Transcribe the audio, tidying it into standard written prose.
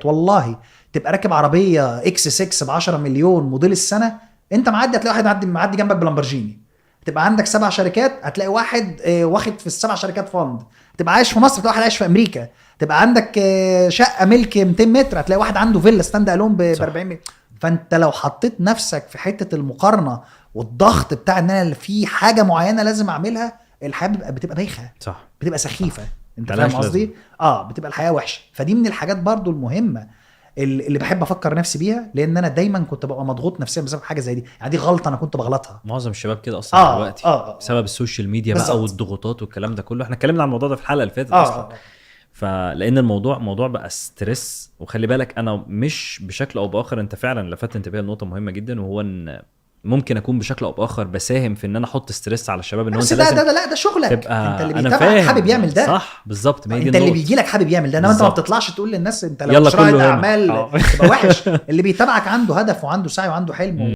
والله تبقى راكب عربية X6 ب 10 مليون موديل السنه، انت معدي هتلاقي واحد معدي جنبك بلامبرجيني. تبقى عندك 7 شركات، هتلاقي واحد واخد في ال7 شركات fund. تبقى عايش في مصر، تلاقي واحد عايش في امريكا. تبقى عندك شقه ملك 200 متر، هتلاقي واحد عنده فيلا stand alone ب 40 مليون. فانت لو حطيت نفسك في حتة المقارنة والضغط بتاع ان انا في حاجة معينة لازم اعملها، الحياة بتبقى بايخه. بتبقى سخيفه، انت ملهاش فاهم قصدي؟ لازمة. اه، بتبقى الحياة وحشه. فدي من الحاجات برضو المهمة اللي بحب افكر نفسي بيها، لان انا دايما كنت ببقى مضغوط نفسيا بسبب حاجة زي دي. يعني دي غلطه انا كنت بغلطها. معظم الشباب كده اصلا دلوقتي بسبب ال social media بقى والضغوطات والكلام ده كله. احنا اتكلمنا عن الموضوع ده في الحلقة اللي فاتت اصلا. فلان الموضوع موضوع بقى stress. وخلي بالك، انا مش بشكل او باخر، انت فعلا لفت انتباهي لنقطة مهمة جدا، وهو ان ممكن اكون بشكل او باخر بساهم في ان انا احط stress على الشباب، ان هو بس انت ده لازم ده لا، ده شغلك. تبقى انت اللي أنا بيتابعك فاهم. حابب يعمل ده. صح، بالظبط، ما هي دي انت اللي النقطة. بيجي لك حابب يعمل ده، انما انت ما بتطلعش تقول للناس انت لو يلا مش رائد كله هنا. اعمال تبقى وحش. اللي بيتابعك عنده هدف وعنده سعي وعنده حلم.